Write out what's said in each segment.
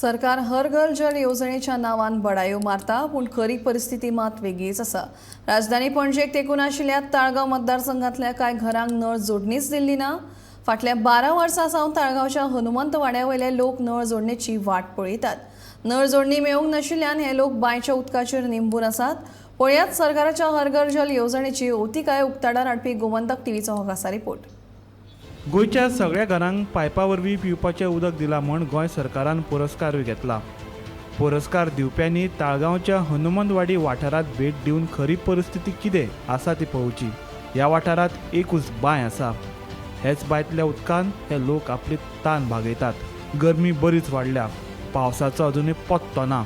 सरकार हर घर जल येवजणेच्या नांवान बडायो मारता, पूण खरी परिस्थिती मात वेगळीच आसा. राजधानी पणजेक तेंकून आशिल्ल्या ताळगांव मतदारसंघातल्या कांय घरांक नळ जोडणीच दिल्ली ना. फाटल्या 12 वर्सां सावन ताळगांवच्या हनुमंत वाड्या वयले लोक नळ जोडणेची वाट पळयतात. नळ जोडणी मेळूंक नाशिल्ल्यान हे लोक बांयच्या उदकाचेर निंबून आसात. पळयात सरकाराच्या हर घर जल येवजणेची अवतिकाय उक्ताडार हाडपी गोमंतक टीव्हीचो हो खासा रिपोर्ट. गोंयच्या सगळ्या घरांक पायपा वरवीं पिवपाचें उदक दिलां म्हूण गोंय सरकारान पुरस्कारूय घेतला. पुरस्कार दिवप्यांनी ताळगांवच्या हनुमंतवाडी वाठारांत भेट दिवन खरी परिस्थिती कितें आसा ती पळोवची. ह्या वाठारांत एकूच बांय आसा. हेच बांयतल्या उदकान हे लोक आपली तान भागयतात. गरमी बरीच वाडल्या, पावसाचो अजुनूय पत्तो ना.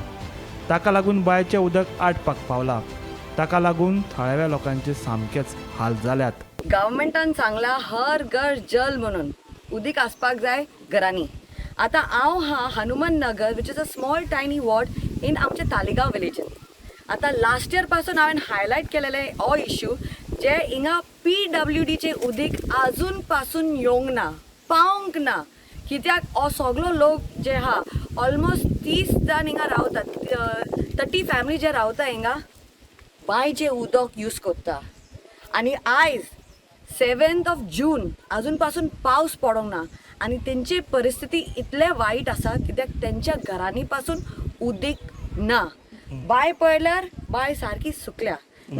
ताका लागून बांयचें उदक आटपाक पावलां. ताका लागून थळाव्या लोकांचे सामकेच हाल जाल्यात. गव्हर्मेंटान सांगला हर घर जल म्हणून, उदीक आसपाक जाय घरांनी. आतां हांव हा Hanuman Nagar, which is a small tiny ward in आमच्या तालिगांव विलेजीन. आतां लास्ट इयर पासून हांवें हायलायट केलेले हो इश्यू, जे हिंगा पीडब्ल्यूडीचे उदीक आजून पासून येवंक ना, पावंक ना. कित्याक हो सगलो लोक जे आहा, ऑलमोस्ट 30 जाण हिंगा रावतात, 30 फॅमिली जे रावता हिंगा, बांयचें उदक यूज करता. आनी आयज 7th of June, अजून पासून पावस पडोंक ना आनी तेंची परिस्थिती इतले वायट आसा, कित्याक तेंच्या घरांनी पासून उदीक ना. बांय पळयल्यार बांय सारकी सुकल्या.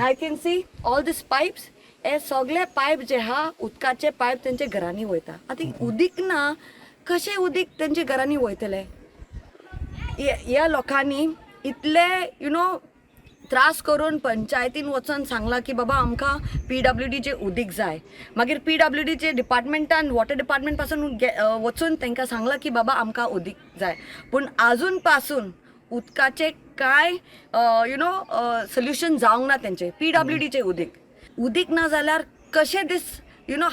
I can see all these pipes. हे सगळे पायप जे आहा, उदकाचे पायप, तेंच्या घरांनी वयता. आतां उदीक ना, कशें उदीक तेंच्या घरांनी वयतले? ह्या लोकांनी इतले you know त्रास करून पंचायतीन वचोन सांगलां की बाबा, आमकां पीडब्ल्यूडीचें उदीक जाय. मागीर पीडब्ल्यूडीचे डिपार्टमेंटान, वॉटर डिपार्टमेंट पासून वचून तांकां सांगलां की बाबा, आमकां उदीक जाय, पूण आजून पासून उदकाचें कांय you know solution जावंक ना. तेंचें पीडब्ल्यूडीचें उदीक, उदीक ना जाल्यार कशें this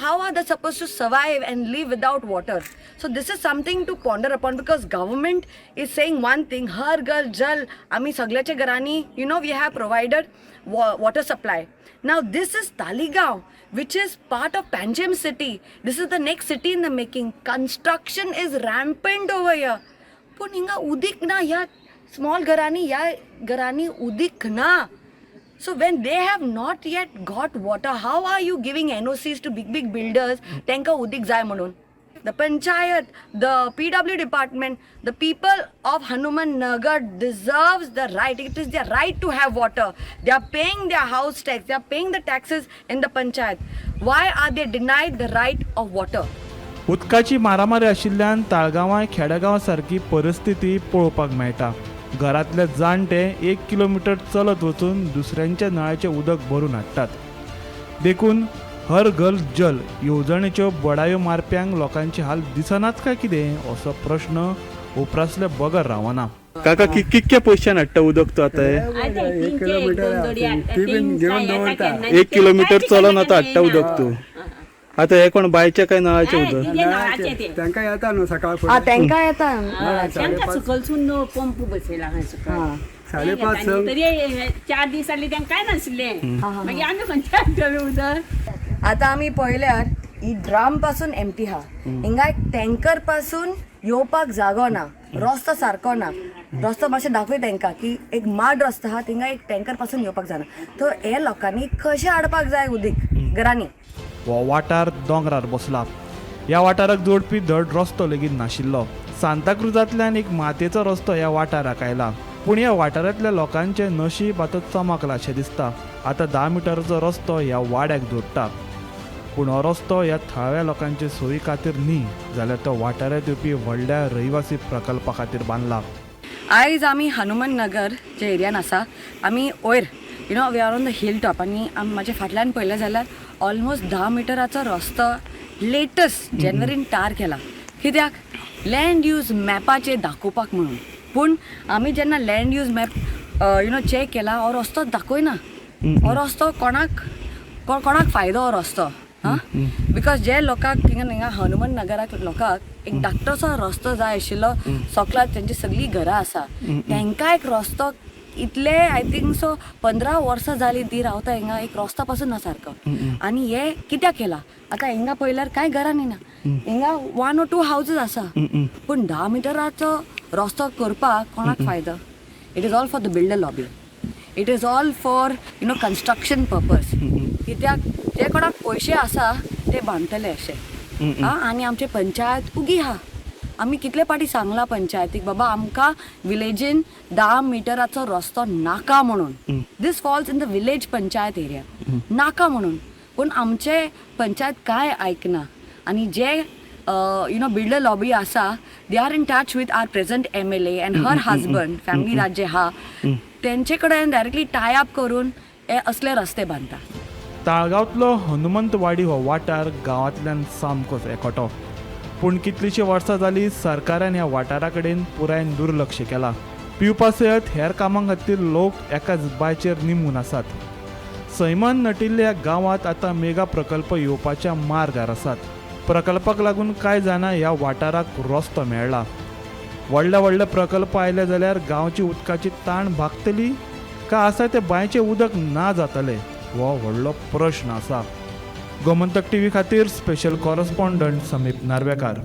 how are they supposed to survive and live without water? So this is something to ponder upon, because government is saying one thing, हर घर जल, आमी सगळ्याच्या घरांनी we have provided water supply. Now this is Taleigao, which is part of Panjim city. This is the next city in the making. Construction is rampant over here, पूण हिंगा उदीक ना. ह्या स्मॉल घरांनी, ह्या घरांनी उदीक ना. So when they have not yet got water, how are you giving NOCs to big big builders? तांकां उदीक जाय म्हणून. The panchayat, the PW department, the people of Hanuman Nagar deserves the right. It is their right to have water. They are paying their house tax. They are paying the taxes in the panchayat. Why are they denied the right of water? उदकाची मारामारी आशिल्ल्यान ताळगांवां खेडेगांवा सारकी परिस्थिती पळोवपाक मेळटा. घरांतले जाणटे 1 kilometre चलत वचून दुसऱ्यांच्या नळाचें उदक भरून हाडटात. देखून हर घर जल येवजणेच्यो बडायो मारप्यांक लोकांचे हाल दिसनात काय कितें, असो प्रश्न उप्रासले बगर रावना. काका, कितक्या पयशान हाडटा उदक तूं आतां? 1 किलोमीटर ती बीन घेवन दवरता. 1 किलोमिटर चलोन आतां हाडटा उदक तूं. आतां हे कोण, बांयचें काय नळाचें उदक? तांकां येता न्हू सकाळ आ फुडें. तांकां येता. तांकां सकलसून पंप बसयला खंय सकयल. 5:30 संक. तरी हे 4 दीस जाले, तांकां कांय नासलें. मागीर आमी खंयच्यान हाडटले उदक? आतां आमी पळयल्यार ही ड्रम पासून एमटी हा. हिंगा एक टँकर पासून येवपाक जागो ना, रस्तो सारको ना. रस्तो मातशें दाखय तांकां की एक माड रस्तो आहा. थिंगा एक टँकर पासून येवपाक जायना, तर हे लोकांनी कशें हाडपाक जाय उदीक घरांनी? हो वाठार दोंगरार बसला. ह्या वाठाराक जोडपी धड रस्तो लेगीत नाशिल्लो. सांताक्रुजांतल्यान एक मातयेचो रस्तो ह्या वाठाराक आयला, पूण ह्या वाठारांतल्या लोकांचें नशीब आतां चमकलां अशें दिसता. आतां 10 मिटराचो रस्तो ह्या वाड्याक जोडटा, पूण हो रस्तो ह्या थळाव्या लोकांचे सोयी खातीर न्ही, जाल्यार तो वाठारांत येवपी व्हडल्या रहिवासी प्रकल्पा खातीर बांदला. आयज आमी हनुमान नगर जे एरियान आसा, आमी वयर, we are on the hill top. आनी म्हाज्या फाटल्यान पळयलें जाल्यार ऑलमोस्ट 10 मिटराचो रस्तो लेटस्ट जेनवरीन टार केला. कित्याक? लँड यूज मॅपाचेर दाखोवपाक म्हणून. पूण आमी जेन्ना land use map check केला, हो रस्तो दाखयना. हो रस्तो कोणाक कोणाक फायदो हो रस्तो? हां, because जे लोकांक हिंगा हिंगा हनुमान नगराक लोकांक एक धाकटोसो रस्तो जाय आशिल्लो. सकला तेंची सगळीं घरां आसा, तांकां एक रस्तो. इतले I think so 15 वर्सां जालीं ती रावता हिंगा, एक रस्तो पासून ना सारको. आनी हे कित्याक केला? आतां हिंगा पळयल्यार कांय घरांनी ना. हिंगा वन ऑर टू हावजीस आसा, पूण 10 मिटराचो रस्तो करपाक कोणाक फायदो? It is all for the builder lobby, it is all for construction purpose. कित्याक जे कोणाक पयशे आसा ते बांदतले अशे. आं, आनी आमचे पंचायत उगी आहा. आमी कितले पाटी सांगला पंचायतीक, बाबा आमकां विलेजीन 10 मिटराचो रस्तो नाका म्हणून. This falls in the village panchayat area. नाका म्हणून, पूण आमचे पंचायत काय आयकना. आनी जे बिल्डर लॉबी आसा, they are in touch with our present MLA and her husband, family राज्य हा, तेंचे कडेन डायरेक्टली टाय अप करून हे असले रस्ते बांदता. ताळगांवतलो हनुमंतवाडी हो वाठार गांवांतल्यान सामकोच एकवटो, पूण कितलींशीं वर्सां जालीं सरकारान ह्या वाठारा कडेन पुरायेन दुर्लक्ष केलां. पिवपा सयत हेर कामां खातीर लोक एकाच बांयचेर निंबून आसात. सैमान नटिल्ल्या ह्या गांवांत आतां मेगा प्रकल्प येवपाच्या मार्गार आसात. प्रकल्पाक लागून कांय जाणां ह्या वाठाराक रस्तो मेळ्ळा. व्हडले व्हडले प्रकल्प आयले जाल्यार गांवची उदकाची ताण भागतली काय आसा ते बांयचें उदक ना जातलें, हो व्हडलो प्रश्न आसा. गोमंतक टीव्ही खातीर स्पेशल कॉरस्पॉन्डंट समीप नार्वेकार.